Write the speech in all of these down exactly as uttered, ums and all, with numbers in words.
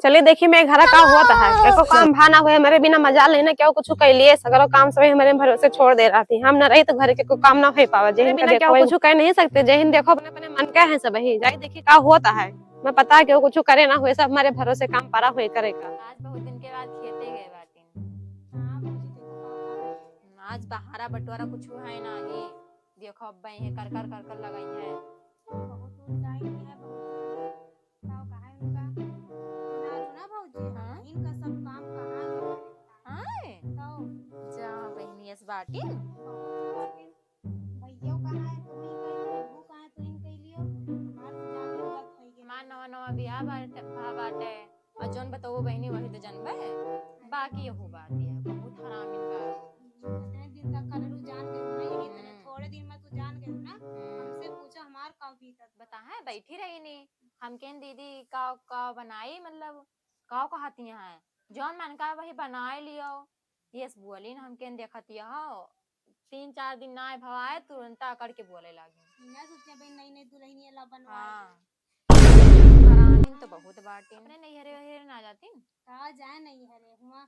चली देखी मैं घरा का होत है, एको काम भा ना होए, हमरे बिना मजाल नहीं ना, केहू कुछ कइलिए, सगरो काम सब हमरे भरोसे छोड़ दे रहती। हम ना रही तो घर के को काम ना हो पावा, जेहिन बिना केहू कुछ कह नहीं सकते, जेहिन देखो अपने अपने मन का है सब ही। जाई देखी का होत है, मैं पता है केहू कुछ करे ना होए, सब हमरे भरोसे काम पारा होए करे का। आज बहुत दिन के बाद खेते गए बाटिन। हाँ भौजी, देखो का करे। आज बहारा बटोरा कुछ है ना ही, देखो अब है कर कर कर कर लगाई है। बहुत ऊंचाई है, बहुत बताओ, कहाँ है उनका? ना तो ना भौजी, हाँ? इनका सब काम कहाँ है? हाँ? तो जा बहिनी, ऐस बाटिन? बहुत बाटिन। भैया कहाँ है? तू ही कह दे, वो कहाँ है? तू ही कह लियो। हमार तो जान ले गलत है ये। हमार नवा नवा बियाह बाटे, भा बाटे। और जौन बताओ बहिनी, वही तो जानबे। बाकी यहू बात है, बहुत हरामिन बा। इतने दिन तक कलरू जान गए ना, यही इतने हम्म। थोड़े दिन में तू जान गए ना। हम्म। हमसे पूछो हमार का बीतत बा। बता है, बैठी रही नी। हम कहेन, "दीदी, का, का बनाई, मतलब, का कहती हैं? जौन मन का वही बनाए लियो।" यस बोलिन, हम कहेन, "देखत यहो, तीन चार दिन ना भवाए, तुरंत अकड़ के बोले लागी।" ना सोचे भाई, नई नई दुल्हनिया ला बनवाए। हाँ। हरामिन तो बहुत बाटिन। अपने नैहरे वैहरे ना जातिन? का जाए नैहरे, हुआ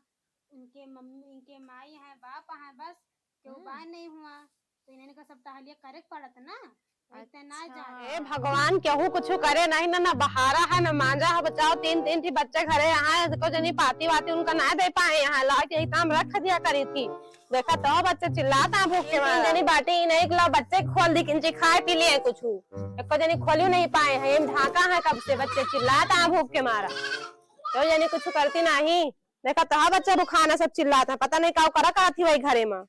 उनके मम्मी, इनके माई हैं, बाप हैं, बस केहू हम्म। बाय नहीं हुआ, तो इन्हन का सब टहलिया करे के पड़त ना, तो इतने ना अच्छा। जा रहे। ए भगवान, केहू कुछ करे नहीं ना, ना बहारा है, ना मांजा है, बचाओ, तीन, तीन ठी बच्चे घरे यहाँ है, को जनी पाती वाती उनका ना दे पाए, यहाँ ला के इतना हम रख दिया करी थी। देखा तो बच्चे चिल्लात हैं भूख के तीन, तीन मारा। जनी बाटी, इन्हें एक ला बच्चे खोल दी, किंची खाए पी लिए कुछ, एको जनी खोलियो नहीं पाए हैं, ये ढाका है कब से, बच्चे चिल्लात हैं भूख के मारा, तो जनी कुछ करती नहीं। देखा तो बच्चे भुखाना सब चिल्लात हैं, पता नहीं का करा करत ही वही घरे में।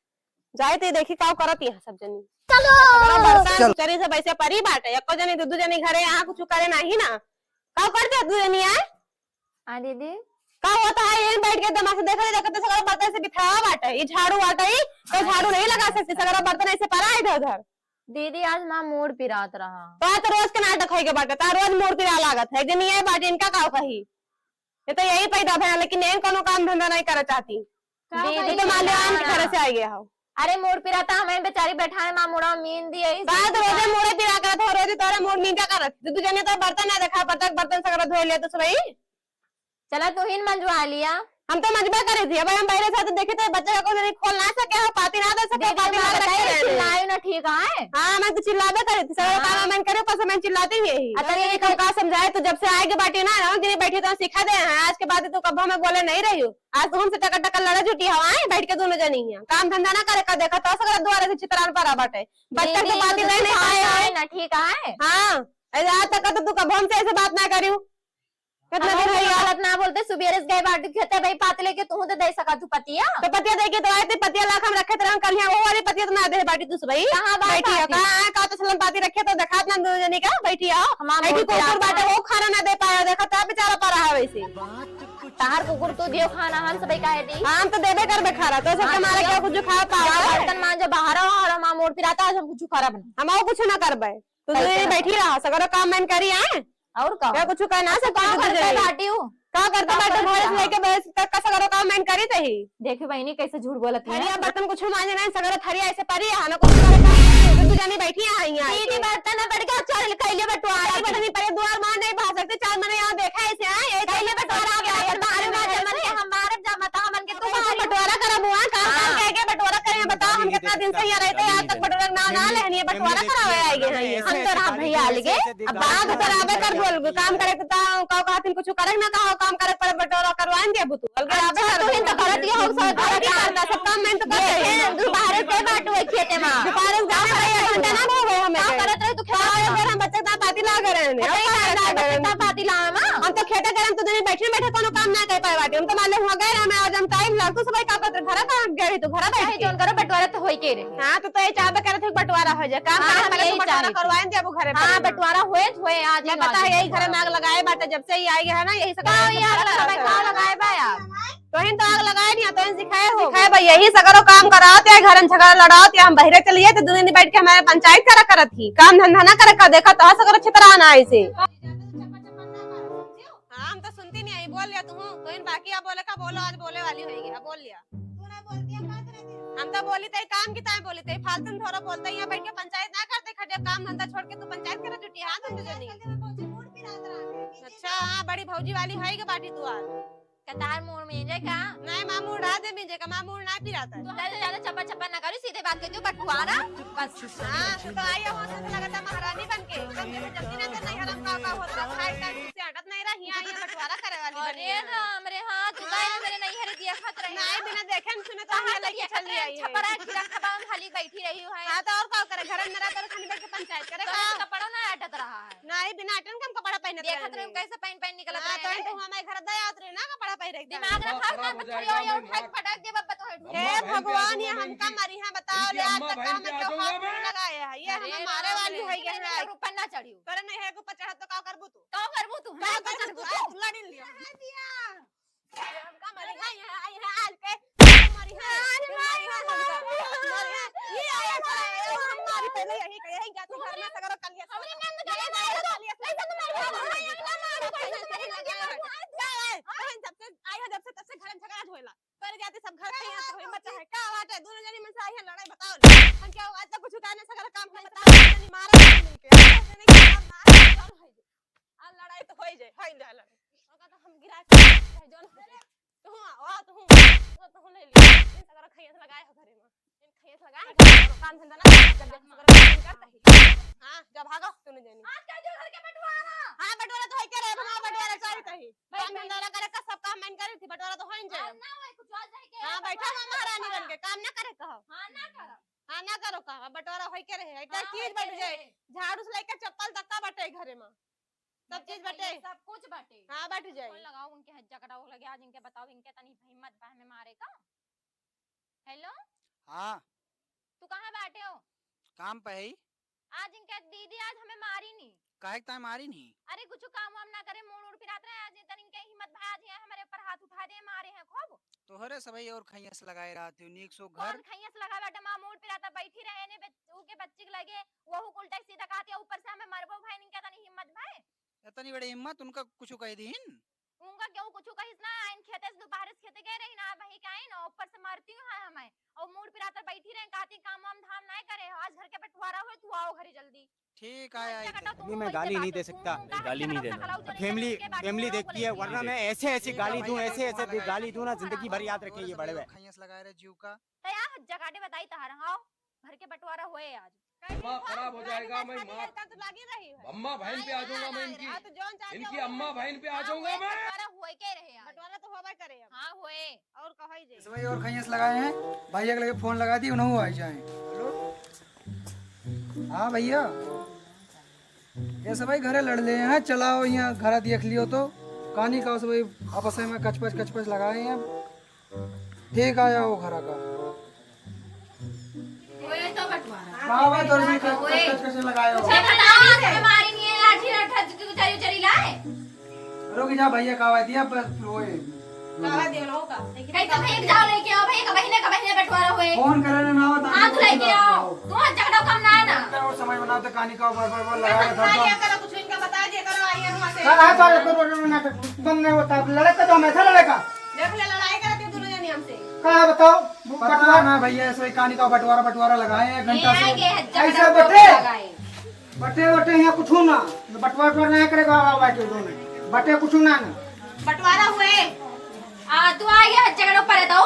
जाए तो देखी का करत यहाँ सब जनी। चलो। सगरो बर्तन चलो। चरी सब ऐसे परी बाटे, एको जनी दू दू जनी घरे यहाँ कुछ करे नहीं ना। का करते दू जनी आए? हाँ दीदी। का होता है, यहीं बैठ के दिमाग से देखत देखत तो सगरो बर्तन से बिखरा बाटे। ये झाड़ू वाटा ही, कोई झाड़ू नहीं लगा सकती, सगरो बर्तन ऐसे परा है इधर उधर। दीदी आज माँ मूड़ पिरात रहा। तो आज तो रोज के नाटक है के बाटे, ता रोज मूड़ पिरा लागत है। एक दिन ये बाटे इनका का कही, ये तो यही पैदा भया, लेकिन ये कोनो काम धंधा नहीं करे चाहती। का दीदी, कही? तो मालियान के घर से आ गया हो। अरे मूड़ पिराता, हमें बेचारी बैठाए माँ मूड़ा मीन दी यही का से। तो रोजे मूड़े पिरा करत हो, रोजे तोरा मूड़ मीन का करत? दू दू जने तो बर्तन ना देखा, बर्तन, बर्तन सगरा धोए ले तो सुबह ही। चला तू ही न मंजवा लिया। हम तो मंजबा करे थी, अब हम बहरे से तो देखी तो बच्चे का कोई खोल ना सके हो, पाती ना दे सके, दीदी, पाती ना मैं रखे बताई, रहे। चिल्लायो ना, ठीक है? हाँ, मैं तो चिल्लाबे करे थी, सगरा हाँ। काम मैं करे, ऊपर से मैं चिल्लाती ही यही। अच्छा, ये तो का समझाए, तो जब से आए के बाटी ना, ना, दिन बैठी तो सिखा दे हैं, आज के बाद तो कब हमें बोले नहीं रही हो। आज तो हमसे टकर टकर लड़ा जुटी हो, आए बैठ के दोनों जनी हियाँ। काम धंधा ना करे का, देखा तो सगरा दुआरे से चितरान परा बाटे। बच्चा दीदी, के बात तो नहीं तू आए, आए। ना, ठीक है? हाँ, अरे आज तक तो तू कब हमसे ऐसे बात ना करी हो। कितना हम दिन हो गया? गलत ना बोलते, सुबेरे से गए बाटी खेते भाई पात लेके तू तो दे सका तू पतिया। तो पतिया दे के तो आए थे, पतिया लाख हम रखे थे, हम कल यहाँ वो वाली पतिया तो ना दे बाटी तू सुबह ही। कहाँ बात बैठी है, बाटी? कहाँ है, कहाँ तो सलन पाती रखे तो दिखात ना दो जनी का, बैठी आओ। हमार बैठी मोर कुकुर पिरात बाटे, है। वो खाना ना दे पाया, देखा तो बेचारा परा है वैसे। तार कुकुर तू दियो खाना, हम सब काहे दी? हम तो देबे करबे खाना, तो सबके हाँ, मारे दियो। क्या कुछ खा पावा है? बर्तन मांजो, बाहर आओ, और हम मोर पिराता, आज हम कुछ खराब नहीं। हम और कुछ ना करबे। तू कैसे दोनों ना बैठी रहा, सगरो काम मैं करी आए। और का? मैं कुछ कह ना सकती का तू करते दोनों। बाटी हूँ? का करते का बाटे? करते भैंस रहा? लेके भैंस तक का सगरो काम मैं करी तही। देखी बहिनी कैसे झूठ बोलत है। थरिया बर्तन कुछ मांजे नहीं, सगरो थरिया ऐसे परी है ना, कुछ करे का नहीं। तू जानी बैठी है यहाँ दीदी आके। बर्तन ना पड़ गया, चल कैले बटवारा अरे की। बटनी परे दुआर मार नहीं भाग सकते, चार मने यहाँ देखा है इसे, हाँ? ये कैले बटवारा आ गया, ये बाहर में जमन के हम मारब जमत, हमन के तू तो बाहर बटवारा करब हुआ, काम काम हाँ। कह के बटवारा करे, बताओ हम कितना दिन से यहाँ रहते हैं, आज तक बटवारा ना, ना लेहनी है, बटवारा करावे आए गए हैं। हम तो रहा भैया अलगे, अब बात करावे कर बोल, काम करे तो का कहतिन कुछ करे ना, कहो काम करे पर बटोरा करवाएं दे बुतू। अलगे आवे अच्छा, कर तू ही तो बोल। करत ही हो, सब करत ही करता, सब काम मैं तो करते हैं। ये तू बाहर से बाटू है खेते में। बाहर से जाने भाई, एक घंटा ना हो गए हमें। का करत रहे तू खेते में? अगर हम बच्चे का पाती ला गए रहने। अच्छा, और ये का का करत रहे? बच्चे का पाती लावे में? हम तो खेते गरम तो दिन बैठे बैठे कोनो काम ना कर पाए बाटे। हम तो मान ले हुआ गए रहे, हमें आज हम टाइम लाग, तू सब का करत रहे? घर का गए तो घर बैठ चाहे के। जोन करो, बंटवारा तो होई के रहे। हाँ, तो, तो ये चाहबे करत है बंटवारा हो जाए। काम हाँ, करे हम पहले यही तो बंटवारा चाहते। करवाएं दे अब घरे हाँ, पर। बंटवारा होए, होए आज क्या ही पता बात है, यही है। घर में आग लगाए बाटे, जब से ये आई है ना, यही से का घर ये आग में लगाए बा, का लगाए बा यार? तोहिन तो आग लगाए नहीं, तोहिन सिखाए हो। सिखाए बा, यही सगरो काम करावत या घर में झगड़ा लड़ावत या हम बहरे चलिए तो दोनों दिन बैठ के हमारे पंचायत करा करत ही, काम धंधा ना करे का, देखा तो सगरो छितरा ना ऐसे। हाँ, हम तो सुनती नहीं आई, बोल लिया तू, तोहिन बाकी अब बोले का, बोलो, आज बोले वाली होएगी, अब बोल लिया। तू ना बोलती है, बात रहती है। हम तो बोली तई काम की ताई बोली तई, फालतू में थोड़ा बोलते, यहाँ बैठ के पंचायत ना करते, खड़े काम धंधा छोड़ के तू पंचायत करे जुटी, हाँ, तुम तो जनी। अच्छा, हाँ, बड़ी भौजी वाली है के बाटी तू आज। कतार मोड़ में जे का? नहीं, माँ मोड़ रहा दे में जे का, माँ मोड़ ना पिराता है। तू हमसे ज्यादा चप्पा चप्पा ना करी, सीधे बात कर, तू बटुआरा। बस। हाँ, तू तो आई हो, हमसे लगता महारानी बन के। एकदम जैसे जल्दी ना तो नहीं हरम का, का होता, खाए का, से हटत नहीं रही, आई है बटुआरा करे वाली बनी अरे है। राम रे, हाँ, तू तो आई मेरे नहीं हरे दिया खत रही नहीं, ना। बिना देखे न सुने तो कहाँ हम तो लेके दिया चल खत रही रही है। छपरा खिरा खबा में खाली बैठी रही हूँ है। हाँ, तो और का करे, घर में रह कर खाली बैठ के पंचायत करे तो का? कपड़ा ना हटत रहा है। नहीं, बिना आटन के हम कपड़ा पहनत देखत रहनी। रहे कैसे पहन पहन निकलत हाँ, रहे तो हैं। तो हमारे घर दया उतरे ना कपड़ा पहरे के दिमाग ना दिमाग खराब खराब हो मत जाएगा, करियो, मैं मार खाए फटक देब, अब तो है। ए भगवान, ये हमका मरी है, बताओ ले, आज तक हम लगाए हैं, ये अरे हमें मारे वाली है, ये ऊपर ना चढ़ियो। करे नहीं है, ऊपर चढ़त तो का करबू तू? का करबू तू? का करबू तू? लड़ी लियो। हमका मरी है, यहाँ आई है, आज के मरी है। अरे माई, मरी है, मरी है। ये आया, चला आया, हम मारी पहले यही, यही जाती घर में सगरो कलिया। हमरे नंद का ये मारे तो, ऐसा तो मारे, मारे, मारे, मारे, मारे, मारे। ए, ए, जब से आई है, जब से, तब से घर में झगड़ा होला। करे जाते सब घर में यहाँ से कोई मत चाहे। का बात है? दोनों जनी मन से आई है लड़ाई, बताओ ले। हम क्या आज तक कुछ कहने सगरो काम हम बताओ, जनी मारा मिलके। आज लड़ाई तो होई जाए, होई जाए लड़ाई। ओका तो हम गिरा के चाहे जौन हो जाए। तू आ, तू, तू, तू ले लियो। इन सगरो खैया से लगाए हो घरे में। इन खैया से लगाए हो, काम धंधा ना कर, जब जब सगरो काम करता ही। हाँ, जब भागो, तू नहीं जानी। आज कल जो घर के बंटवारा। हाँ, बंटवारा तो है, क्या रहे, हमारा बंटवारा चाहिए तो ही। भाई, काम धंधा ना करे का, सब काम मैं करे थी, बंटवारा तो हो ही जाए। हाँ, ना होए, कुछ और जाए के हाँ, बैठा बंटवारा हुआ महारानी बंटवारा। बन के, काम ना करे कहो। हाँ, ना करो। हाँ, ना करो कहो, बंटवारा होई के रहे, एक हाँ, चीज होई के बट जाए। रहे। झाड़ू से लेके चप्पल तक का बटे घरे में। सब बटे चीज भैया, बटे। सब कुछ बटे। हाँ, बट जाए। फोन लगाओ उनके, हज्जा कटाओ लगे, आज इनके बताओ, इनके तनी हिम्मत बा हमें मारे का। हेलो? हाँ। तू कहाँ बाटे हो? काम पे है। आज इनके दीदी आज हमें मारी नी। काहे के ताई मारी नी? अरे कुछ काम वाम ना करे, मूड़ उड़ पिरात रहे, आज तन इनके हिम्मत भाई आज यहाँ हमारे ऊपर हाथ उठा दे, मारे हैं खूब। तोहरे सबही और खैयस लगाए रहत हो, नीक सो घर। कौन खैयस लगा बाटे, माँ मूड़ पिराता बैठी रहे ने, बच-, ऊ के बच्ची के लगे, वहू के उल्टा सीधा कहती है, ऊपर से हमें मरबो भाई, इनके तनी हिम्मत भाई। इतनी बड़ी हिम्मत, उनका कुछ कह दीन? उनका केहू कुछ कहिस ना, आइन खेते से, दोपहर से खेते गए रही ना, वही के आइन, और ऊपर से मारती हूँ, हाँ, हमें। और मूड़ पिरातर बैठी रहे, कहती, "काम वाम धाम नाय करे हो, आज घर के बंटवारा होए, तू आओ घरे जल्दी।" ठीक है, अच्छा, आई कटा, तो। तुम अभी मैं लोग गाली से नहीं बात दे करो, सकता। तुम गाली नहीं देना। फैमिली, फैमिली देखती है, वरना मैं ऐसे ऐसे गाली दूं, ऐसे ऐसे गाली दूं ना, जिंदगी भर याद रखें ये बड़े हुए। खैयस लगाए रहे जीव का। तो यार, हज्जा काटे बताई तहार, हाँ? घर के बंटवारा होए आज। दिमाग खराब हो जाएगा, मैं माँ, अम्मा बहन पे आ जाऊंगा मैं इनकी, इनकी अम्मा बहन पे आ जाऊंगा मैं। बंटवारा होए के रहे आज। बंटवारा तो होबे करे अब। हाँ, होए। और कहो ही जे। सबही और खैयस लगाए हैं, भैया के लगे फोन लगा दी, उन्हों आ जाए। हेलो। हाँ भैया, ये सबही घरे लड़ ले हैं, चलाओ यहाँ घरा देख लियो तो। कहानी का सबही आपस में कचपच कचपच लगाए हैं। ठीक आ जाओ घरा का। ओए तो बंटवारा। का हुआ तोर से कच-, ओए। कच-, कच-, कच लगाए हो? कुछ बताओ, हमें मारी नहीं है, लाठी लाठा चुकी उचारी उचारी लाए। रुक जा भैया, का हुआ दिया बस ओए। का हुआ दिया ना होगा? कैसे भाई जाओ लेके आओ भाई, का बहिने का बहिने बंटवारा होए। फोन करे ना, ना होता हाँ, तो तू लेके आओ। तू हर झगड़ा कम ना है ना। और समझ में ना तो कहानी का बार बार बार लगा रहा था। करो कुछ इनका बता दिया करो, आइए वहाँ से। का है पर बंद नहीं होता, लड़का तो हमेशा लड़का। देख ले, लड़ाई करती हो दोनों जनी हमसे। का बताओ? पता बंटवारा ना भैया, ऐसे ही कहानी का बंटवारा, बंटवारा लगाए हैं एक घंटा से। ऐसे बटे, बटे, बटे यहाँ कुछ ना, बंटवारा, बंटवारा नहीं करेगा, बाबा बैठे दोनों, बटे कुछ ना, ना। बंटवारा हुए। आ, तू आ गया हर झगड़ा पर है तो?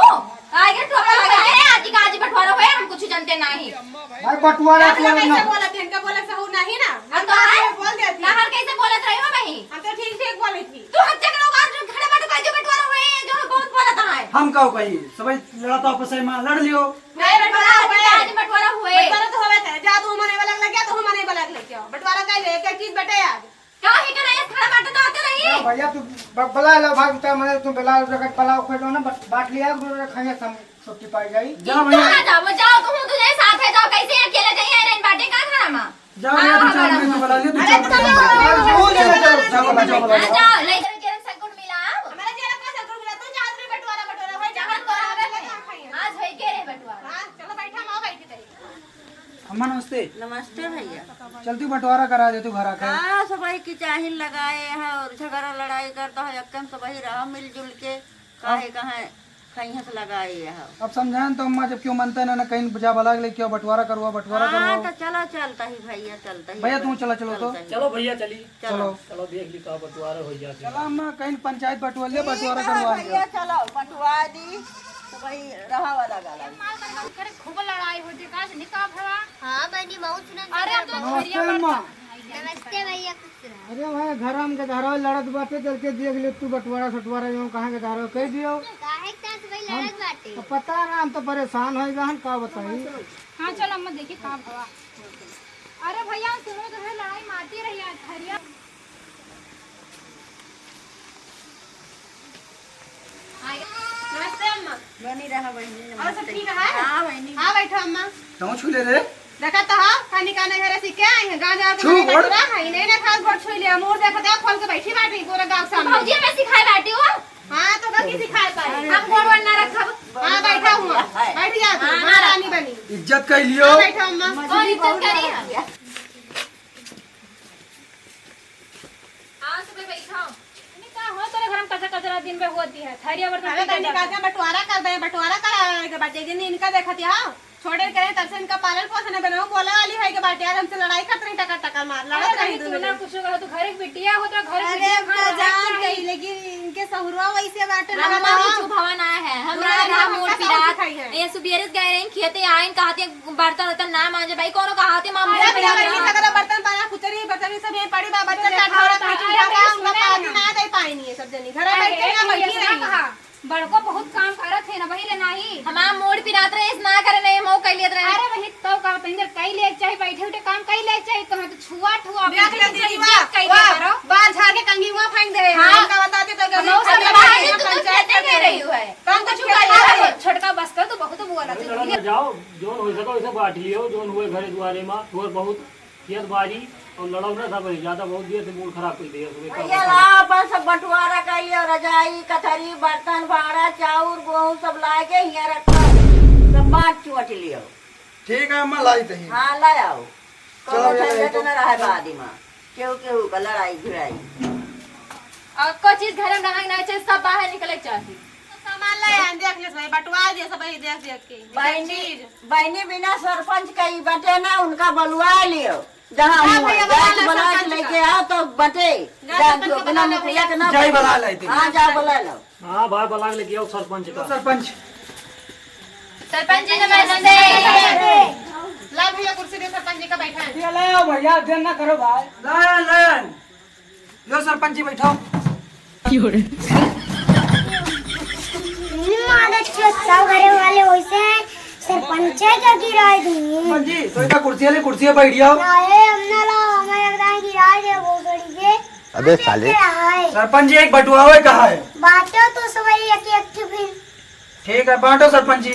आ गया तू अपना लगा है, आज का आज बंटवारा हुए, हम कुछ जानते नहीं। भाई बंटवारा, बंटवारा कैसे ना। बोलत है? इनका बोले सहू नहीं ना। हम तो आज बोल देती। बाहर कैसे बोलत रही हो भाई? हम तो ठीक ठीक बोली थी। तू हर झगड़ा का आज खड़ा बैठ कर जो बंटवारा हुए, जो बहुत बोलता है। हम का कही? सबही लड़ा तो आपस में लड़ लियो। नहीं, बंटवारा हुए। आज बंटवारा हुए। बंटवारा तो होवे करे। जा तू मने वाला लग गया, तो हम मने वाला लग गया। बंटवारा का ले, एक चीज बटे आज। का ही करे, इस खड़ा बाटे तो आते रही। ना भैया, तू ब-, बुला लो भाग, उतर मने, तू बुला लो, जगह बुलाओ, खोलो ना, बट-, बांट लिया, गुरु रखा है, हम छुट्टी पाई जाई। जा तू भैया। कहाँ जाओ, जाओ, तू, तू जाए साथ है, जाओ, कैसे अकेले जाइए, नहीं बाटे का खाना माँ? जाओ भैया, हाँ, तू चार हमारा महीने तो बुला लियो, तू अरे, चार महीने। चलो, अरे, चलो, तू चलो, चलो, चलो, चलो, चलो। जाओ, ले चलो, चलो, सगुन मिला, आओ। हमारा चेहरा का सगुन मिला, तू चार दिन बंटवारा, बंटवारा, भाई, जहाँ बंटवारा, बंटवारा, कहाँ खाई है? आज भाई के रहे बंटवारा। हाँ, चलो, बैठा, माँ, बैठी तरी। अम्मा, नमस्ते। नमस्ते भैया। चल, तू बंटवारा करा दे, तू घरा का। हाँ, सबही की चाहिन लगाए हैं और झगड़ा लड़ाई करता है, एकदम सबही रहा मिलजुल के, काहे कहाँ कहीं से लगाए है। अब समझाएन तो अम्मा, जब क्यों मनते ना, ना कहीं जा बलाग ले, क्यों बंटवारा करवा, बंटवारा हाँ, करवा। तो चलो, चलता ही भैया, चलता ही भैया, तू चला, चलो तो। चलो भैया, चली। चलो। चलो, देख ली का बंटवारा हो जात है। चलो अम्मा, कहीं पंचायत बंटवा ले, बंटवारा करवा ले। भैया, चलो, बंटवा दी, तो भाई रहा वाला गाला। माल बंधन करे, खूब लड़ाई होती, का से निकाल भवा। हाँ बहनी, बहुत सुनन अरे, कर तो बहुत। नमस्ते अम्मा। नमस्ते भैया, खुश रहो। अरे वहाँ घर हम के धारा लड़त बाटे, चल के देख ले तू, बंटवारा सटवारा जो कहाँ के धारा कह दियो। काहे के साथ भाई हम लड़त बाटे? अब पता ना, हम तो परेशान हो गए हन, का बताई। हाँ, चल अम्मा, देखी का भवा। अरे भैया, सुनो तो है, लड़ाई मारती रही आज, हरिया। नमस्ते अम्मा। बनी रहा बहनी, और सब नमस्ते। ठीक है? हाँ बहनी। हाँ, बैठो अम्मा। क्यों छू ले रे? देखा तो हाँ, खानी का नहीं है, रसी क्या है? गांजा और छू, तुम्हारी गोड़। कटरा है, इन्हें ना खास गोड़ छू लिया, मुंह देखा तो खोल के बैठी बाटी पूरा गांव सामने। भौजी हमें सिखाए बाटी हो। हाँ, तो बाकी सिखाए पाए। हम गोड़ वोड़ ना रखब। हाँ, बैठा हुआ। बैठ जा तू, हाँ, महारानी बनी। इज्जत कर लियो। हाँ, बैठा अम्मा। और इज्जत करी है। आओ, सुबह बैठो। नहीं, का हो, तोरे घर में कचरा, कचरा दिन भर होती है, थरिया बर्तन अरे, पीटा तनी जाता है। काका बंटवारा कर दे, बंटवारा करा के बाटे, जिन इनका देखत हो, छोड़े करे, तब से इनका पालन पोषण है, बनाओ, बोले वाली है के बाटे, आज हमसे लड़ाई करत रही, टका, टका मार, लड़त अरे, रही तू दोनों ना जन। कुछ कहो, तू घर एक बिटिया हो, तो घर एक अरे, बिटिया अब तो खाना जान खाए। गई, लेकिन इनके सहुरवा वैसे बाटे ना, हमारा बताओ। कुछ भवा ना है, हमरा पूरा ना हम मोड़ का पिरात, साउस सिखाई है। ये सुबेरे से गए रही, खेते आइन, कहते बर्तन उर्तन ना मांजे भाई, कोनो कहाते मामू अरे, पिरात भैया, रहा। ये सगरा बर्तन पाना, कुचरी, बर्तन, ये सब यहीं पड़ी बा, बच्चा अरे, चाट रहा, अरे, खाना अरे, खाना, सुना उनका ना। पानी ना दे पाएनी है सब जनी। घर में अरे, बैठ के यहाँ ये बैठी सुना रही। कहा, बड़को बहुत काम करत है ना, वही ले नाही। हमार मोड़ पिरात रहे, इस ना करे नहीं, मऊ कह लियत रहे। अरे, वही तो कहा, तनी देर कई ले चाहे, बैठे उठे काम कई ले चाहे, तो हम तो छुआ ठुआ देख ले दीदी, वाह, कई वाह, ले करो। बाल झाड़ के कंघी हुआ फेंक दे। हाँ। हमका बताते तो हम कभी सब अरे, बाहर पंचायत तू तो पंचायत खेते करते में रही रहे। हुआ है। तो हम कुछ कह लिया। छोटका बस कर, तू बहुत बोला अरे, तू। लड़ो ना, जाओ। जौन होइ सके, वैसे बाँट लियो, जौन हुए घरे दुआरे मा, थोर बहुत खेत बारी और लड़ो ना सब, ज्यादा बहुत दिए से मूड खराब कर दिए, सुबह का भैया, बता। लाओ, अपन सब बंटवारा कर लियो, रजाई, कथरी, बर्तन, भाड़ा, चाउर, गेहूं सब लाके हियाँ रखो, सब बाँट चुँट लियो। ठीक है, अम्मा, लाई तही। हाँ, ले आओ। चलो, कौनो ये झंझट तो न रहे बाद मा, केहू केहू का लड़ाई भिड़ाई। और कोई चीज घर में रहे के नहीं चाहिए, सब बाहर निकले के चाहिए। सामान ले आन, देख ले सब, बंटवा दिया सब, देख देख के। बहनी, चीज। बहनी बिना सरपंच का ई बटे ना, उनका बुलवा लियो। जहाँ जा हुआ, भैया, जा बुला के ले बुला के सरपंच लेके का। आओ तो बटे। जा जा सरपंच तू का अपना बुला ले मुखिया भैया। के ना जाई बुला ले तू। हाँ, जा बुला लो। हाँ, भाई बुला के लेके आओ सरपंच का। सरपंच। सरपंच जी नमस्ते। ला भैया कुर्सी दे, सरपंच जी का बैठा है। ये ले आओ भैया, देर ना करो भाई। Lion, lion. लो सरपंच जी बैठाओ। मारे चुप, सब घरे वाले वैसे हैं, सरपंच है क्या गिराए दूंगी? सरपंच जी, तो इतना कुर्सी वाली कुर्सी पे बैठ जाओ। अरे, हम ना ला, हमें लग रहा है गिराए दे वो गड़ी के। अबे साले। सरपंच जी, एक बटुआवे कहा है? बांटो तो सबै एक एक फिर। ठीक है, बांटो सरपंच जी।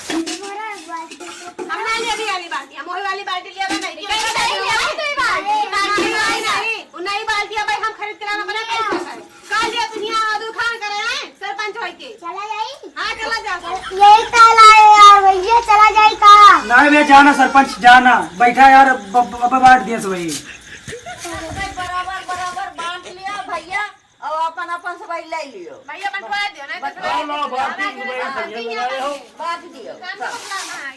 हम ना ले अभी वाली बाल्टी, हम वही वाली बाल्टी लिया था, नहीं, नहीं, नहीं, नहीं, नहीं, नहीं, नहीं, वो नई बाल्टी है भाई, हम खरीद के लाना बना, कैसे है? काल दिया दुनिया दुकान करे हैं, सरपंच होई के। चला जाई? हाँ, चला जा। यही ताला है यार, भैया, चला जाई का? नहीं भैया, जाना सरपंच, जाना। बैठा यार, ब-, ब-, ब-, बांट दिया सबै। बराबर, बराबर बांट लिया भैया। अब अपन, अपन सबै ले लियो। भैया बंटवा दियो, नहीं तो बंटवा लो, बांट दियो, बांट दियो। बांट दियो। काम तो अपना अपना है।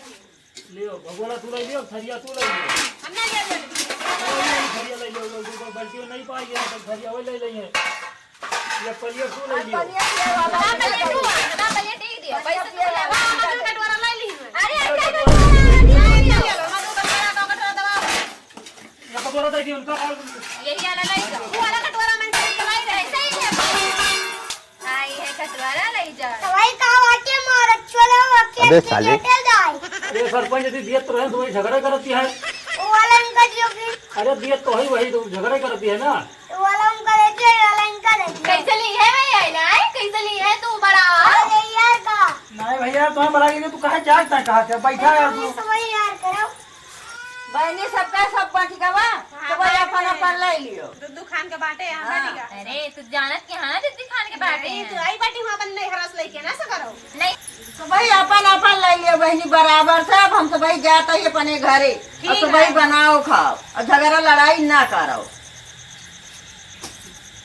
लियो, भगोना तू ले लियो, थरिया तू ले लियो। हम ना ले लियो। थरिया ले लियो, लोग को बाल्टी नहीं पाई है, तो थरिया वही ले लेंगे। ये पलिया तू ले लियो। पलिया पिया वाला। ना पलिया तू, ना पलिया ठीक दियो। पैसा तू ले। हम कटोरा ले ली। अरे, अरे, कटोरा ले लियो। हम कटोरा दबा। ये कटोरा दे दी उनका और यही वाला ले जाओ। वो वाला कटोरा में से चलाई रहे। सही है। हाँ, ये कटोरा ले जाओ। तो भाई, का बाटे मारत चलो, अब अबे साले। लेटे जाए। अरे सरपंच जी, दिए तो रहे, तो वही झगड़ा करती है। वो वाला इनका दियो फिर। अरे दिए तो है, वही तो झगड़ा करती है ना। वो वाला उनका दे दियो, ये वाला इनका दे दियो। कैसे ली है भैया, इलाय? कैसे ली है तू बड़ा? अरे यार का? नहीं भैया, तुम्हें बड़ा के लिए तू कहाँ जाता है, कहाँ से? बैठा है तू। सबै यार करो। बहनी सबका सब बंट गवा, हाँ, तो भाई बांट अपन दे। अपन ले लियो। दू, दू खान के बांटे, हाँ, हाँ। बंट गवा। अरे, तू जानत के हाँ ना, दू, दू खान के बांटे नहीं, हैं। तू आई बाटी हुआ अपन नहीं हरस लेके ना से करो। नहीं। तो भाई अपन अपन ले लियो बहनी बराबर से, अब हम तो भाई जाता ही अपने घरे। अब ठीक तो भाई है। बनाओ खाओ और झगड़ा लड़ाई ना करो।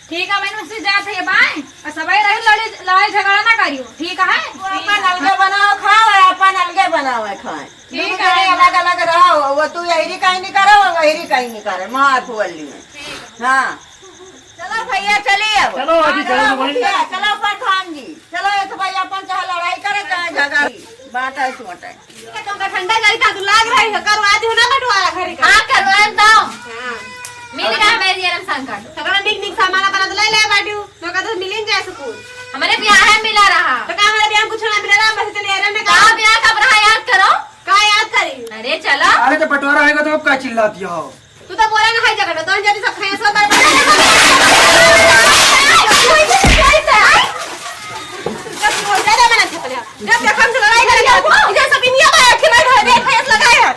ठीक है, मैंने उनसे जात है बाय, और सबै रहे लड़े, लड़ाई झगड़ा ना करियो, ठीक है? तू अपन अलगे बनाओ खाओ, अपन अलगे बनाओ खाए। ठीक है। अलग अलग रहो, वो तू यही कहीं नहीं करो, वो वही कहीं नहीं करे, मार फुअल लिए। हाँ। चलो भैया, चलिए अब। चलो, अभी चलो, हाँ, चलो। भैया, चलो प्रधान जी, चलो, ये तो भाई अपन चाहे लड़ाई करे, चाहे झगड़ा, बांटे सोटे। तुमका ठंडा जाई था, तू लाग रही हो, करवा दी हो ना बंटवारा घरे का। हाँ, करवा दो। हाँ। मिल गया मेरी एरम संकट। सगला निक निक सामान अपन ले ले बाटू, तो का तो मिलिन जाए सुकून। हमारे ब्याह है मिला रहा। तो का हमारे ब्याह में कुछ ना मिला रहा, बस चले एरम में का का। ब्याह कब रहा, याद करो। का याद करी? अरे चलो। अरे, जब बंटवारा होएगा तो अब का चिल्लाती हो? तू तो बोला ना है जगह, तो जल्दी सब खाए, सो बर्बाद। ज्यादा मना छपले। जब जखम से लड़ाई करे, इधर सब इंडिया में आके बैठ गए, भैंस लगाए हैं।